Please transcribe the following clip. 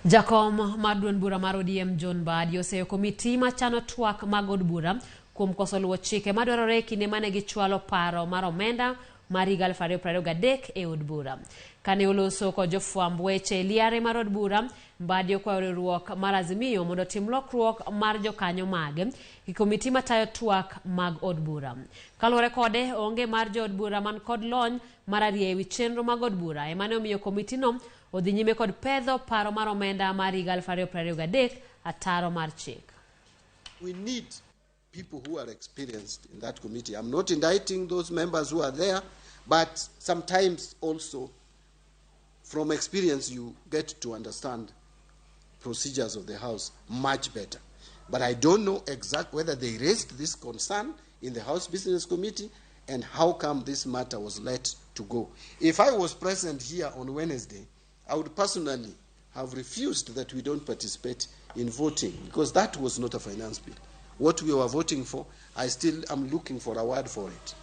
Jakom mar duond bura mar ODM John Mbadi oseyo komiti machano twak mag od bura kuom koso luwo chike madwarore e kinde mane gichwalo paro mar omenda mar higa 2023 e od bura. Kane oloso kod jofwamb weche e liare mar od bura, Mbadi okwayo riwruok mar Azimio mondo otim lokruok mar jokanyo mage gi komiti matayo twak mag od bura. Kaluwore kode, onge mar jood bura man kod lony mar arieya ewi chenro mag od bura emane omiyo komitino odhi nyime kod pedho paro mar omenda mar higa 2023 ataro mar chik. We need people who are experienced in that committee. I'm not indicting those members who are there, but sometimes also from experience you get to understand procedures of the House much better. But I don't know exactly whether they raised this concern in the House Business Committee and how come this matter was let to go. If I was present here on Wednesday, I would personally have refused that we don't participate in voting, because that was not a finance bill. What we were voting for, I still am looking for a word for it.